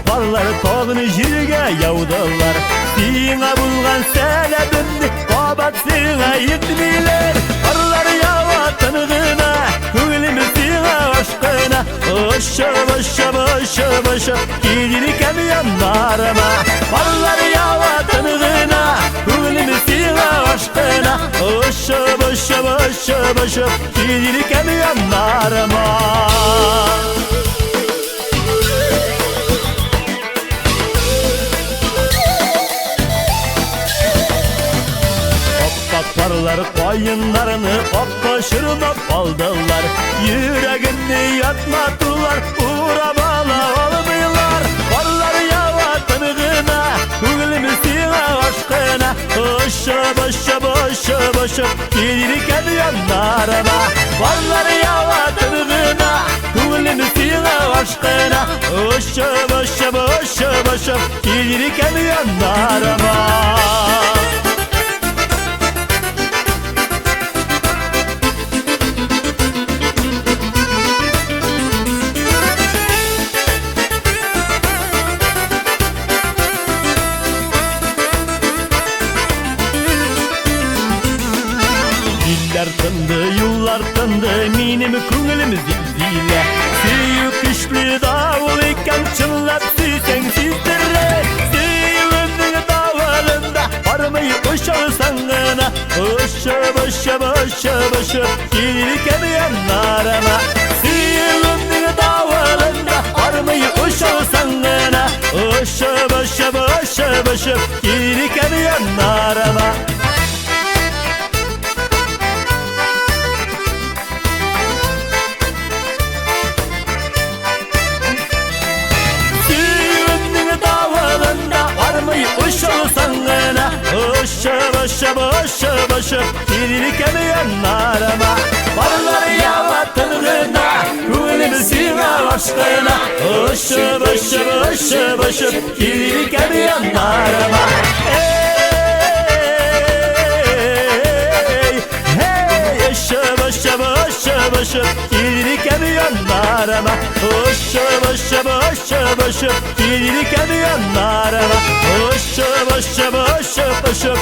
Парлар тағын җиргә яудылар. Сиңа булган сәләбемне кабат сиңа әйтмиләр. Парлар ява тын гына, күңелем сиңа ашкына. Очып, очып, очып, очып, килер икән яннарыма. Парлар ява тын гына, күңелем сиңа ашкына. Очып, очып, очып, очып, килер икән яннарыма. Аппак кайыннарны акка чорнап алдылар. Йөрәгемне ятматылар, урап ала алмыйлар. Парлар ява тын гына, күңелем сиңа ашкына. Очып, очып, очып, очып, килер икән яннарыма. Парлар ява тын гына, күңелем сиңа ашкына. Очып, очып, очып, очып, килер икән яннарыма. Diller tındı, yollar tındı, benim köңілім zilzile. Сөю күчле давыл икән, чынлап сөйсәң сиздерә. Сөюемнең давылында бармый очалсаң гына. Очып, очып, очып, очып, килер икән яннарыма. Сөюемнең давылында бармый очалсаң гына. Очып, очып, очып, очып, килер икән яннарыма. Uçalsan gına, Uçup uçup uçup uçup Gelir икән яннарыма. Парлар ява тын гына, Күңелем сиңа ашкына. Uçup uçup uçup uçup Gelir икән яннарыма. Ey, hey, uçup uçup uçup uçup Gelir икән яннарыма. Uçup uçup uçup uçup Gelir икән яннарыма. Uçup uçup uçup uçup